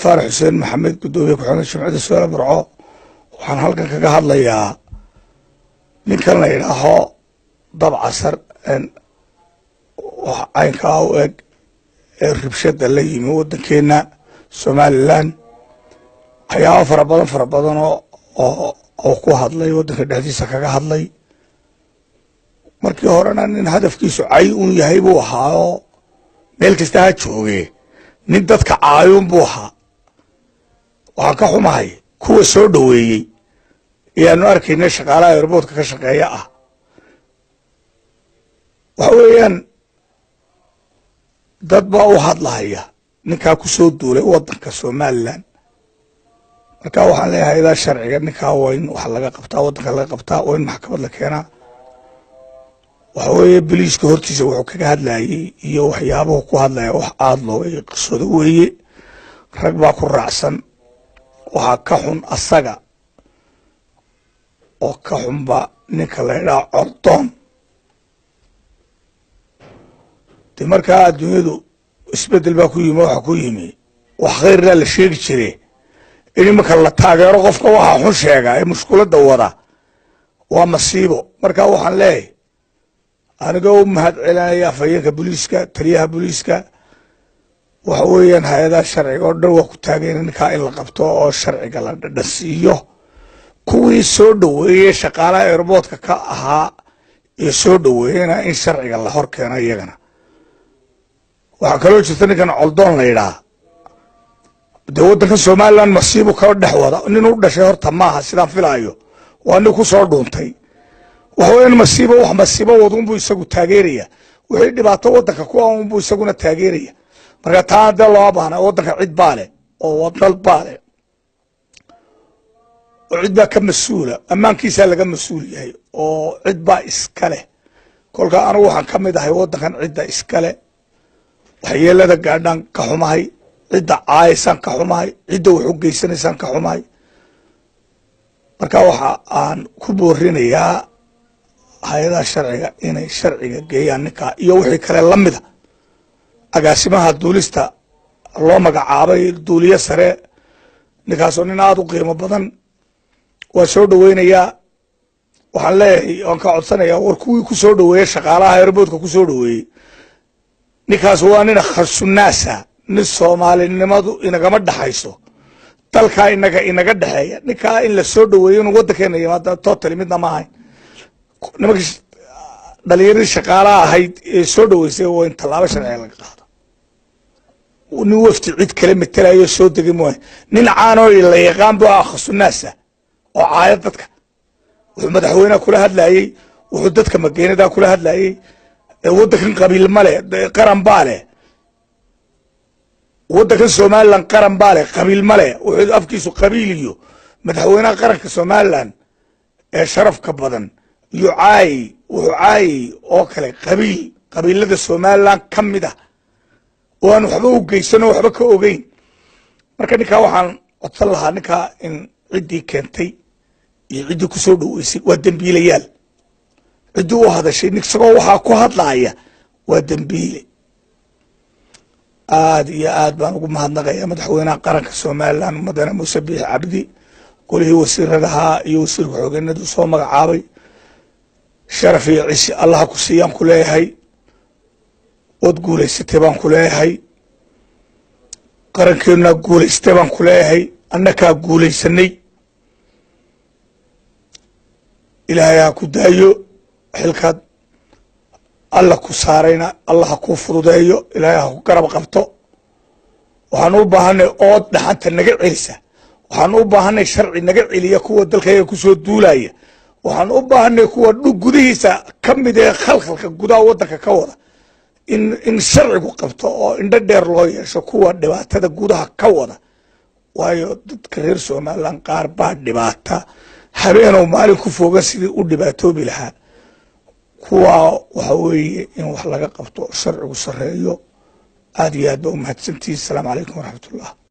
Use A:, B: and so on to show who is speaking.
A: Faarax Xuseen Maxamed, guddoomiye ku-xigeenka Jimciyadda Su'aala Burco. Waxaan halkan kaga hadlayaa ninkan la yidhaaho Dabcasar, wax caynkaa u eg ee ribshada la yimi waddankeena Somalilan. Waxyaaba fara badan fara badan oo ku hadlay waddanka dhexdiisa kaga hadlay. Markii horena nin hadafkiisu cay un yahay buu ahaayoo meel kasta ha jooge, nin dadka caayuun buu ahaa. Waxaan ka xumahay kuwa soo dhoweeyey ayaanu arkayna shaqaalaha airboortka ka shaqeeya ah. Waxa weeyaan dad baa u hadlahaya ninkaa ku soo duulay waddanka Somalilan. Marka waxaan leeyahay idaa sharciga ninkaa waa in wax laga qabtaa, waddanka laga qabtaa, waa in maxkamad la keenaa. Waxa weeye boliiska hortiisa wuxuu kaga hadlayey iyo waxyaabuhu ku hadlaya wax aada looga qisoodo weeye. Rag baa ku raacsan. Waxaa ka xun asaga oo ka xunba ninka la ydhaha Cordoon. De markaa adduunyadu isbeddel baa ku yimi, waxa ku yimi wax khayrlaa la sheegi jire in iminka la taageero qofka waxaa xun sheega ee mushkuladda wada waa masiibo. Marka waxaan leeyahay, anigoo u mahad celinaya afhayeenka booliiska, taliyaha booliiska, waxa weeyaan hay-adaha sharciga oo dhan waa ku taageera ninkaa in la qabto oo sharciga la dhadhansiiyo. Kuwii soo dhoweeyey shaqaalaha airboortka ka ahaa ee soo dhoweeyena in sharciga la hor keeno iyagana. Waxaa kaloo jirta ninkan Coldoon la yidhaah, dee waddanka Somalilan masiibu kala dhex wada. Nin u dhashay horta maaha, sidaan filaayo waa nin ku soo dhuuntay. Waxa weeyaan masiibo, wax masiibo wadunbuu isagu taageeraya, wixii dhibaato waddanka ku ah unbuu isaguna taageeraya. Marka taa dee loo baahna, waddanka cid baa leh oo wadal baa leh oo cid baa ka mas-uula, ammaankiisaa laga mas-uul yahay oo cid baa iska leh. Kolka anigu waxaan ka mid ahay waddankan cidda iska leh. Waxyeelada gaadhaan ka xumahay, cidda caayaysaan ka xumahay, cidda wax u geysanaysaan ka xumahay. Marka waxa aan ku boorinayaa hay-adaha sharciga inay sharciga geeyaan ninkaa iyo wixii kale la mida. Agaasimaha duulista loo magacaabay duuliye sare, ninkaasoo nin aada u qiimo badan, waa soo dhoweynayaa. Waxaan leeyahay, waan ka codsanayaa, war kuwii ku soo dhoweeyey shaqaalaha airboortka ku soo dhoweeyey, ninkaas waa nin kharsunaasa, nin soomaalinimadu inagama dhexayso, dalkaa inaga inaga dhexeeya. Ninkaa in la soo dhoweeyo inuu waddankeena yimaado totally midna ma ahayn. Nimankii dhalinyaradii shaqaalaha ahayd ee soo dhoweysay waa in tallaabo sharciga laga qaado. Nin wafti cid kale matelayo soo degay mooye, nin caanoo la yaqaan bu ah, khasunaasa oo caaya dadka. Wuxuu madaxweyneha kula hadlayey, wuxuu dadka mageenadaa kula hadlayey, waddankan qabiil ma leh, qaran baa leh. Waddankan Somalilan qaran baa leh, qabiil ma leh. Wuxuu afkiisu qabiil iyo madaxweynaha qaranka Somalilan ee sharafka badan iyo caayey. Wuxuu caayey oo kale qabiil qabiilada Somalilan ka mid ah oo aan waxba u geysanoo waxba ka ogeyn. Marka ninkaa waxaan codsan lahaa, ninkaa in ciddii keentay iyo ciddii ku soo dhoweysay waa dembiilayaal. Ciddii u hadashay nin isagoo waxaa ku hadlaaya waa dembiile. Aad iyo aad baan ugu mahadnaqaya madaxweynaha qaranka Somalilan, mudane Muuse Biixi Cabdi, golihii wasiiradahaa iyo wasiirka xoogeenadu soo magacaabay. Sharaf iyo cisi Allaha ku siiyaan ku leeyahay, ood guulaysatay baan ku leeyahay, qarankeenuna guulaystay baan ku leeyahay, annakaa guulaysanay. Ilaahay ha ku daayo xilkaad Alla ku saarayna, Allah ha kuu fududeeyo, Ilaahay ha ku garab qabto. Waxaan u baahanay ood dhaxanta naga celisa, waxaan u baahanay sharci naga celiya kuwa dalkayga ku soo duulaya, waxaan u baahanay kuwa gudihiisa ka mid ee khalkhalka gudaha waddanka ka wada in sharcigu qabto oo indho dheer loo yeesho kuwa dhibaatada gudaha ka wada. Waayo dadka reer Somalilan qaar baa dhibaata habeenow maalin ku foogan sidii u dhibaatoobi lahaa. Kuwaa waxa weeye in wax laga qabto, sharcigu sareeyo. Aad iyo aad ba u mahadsantihi. Asalaamu calaykum waraxmatullah.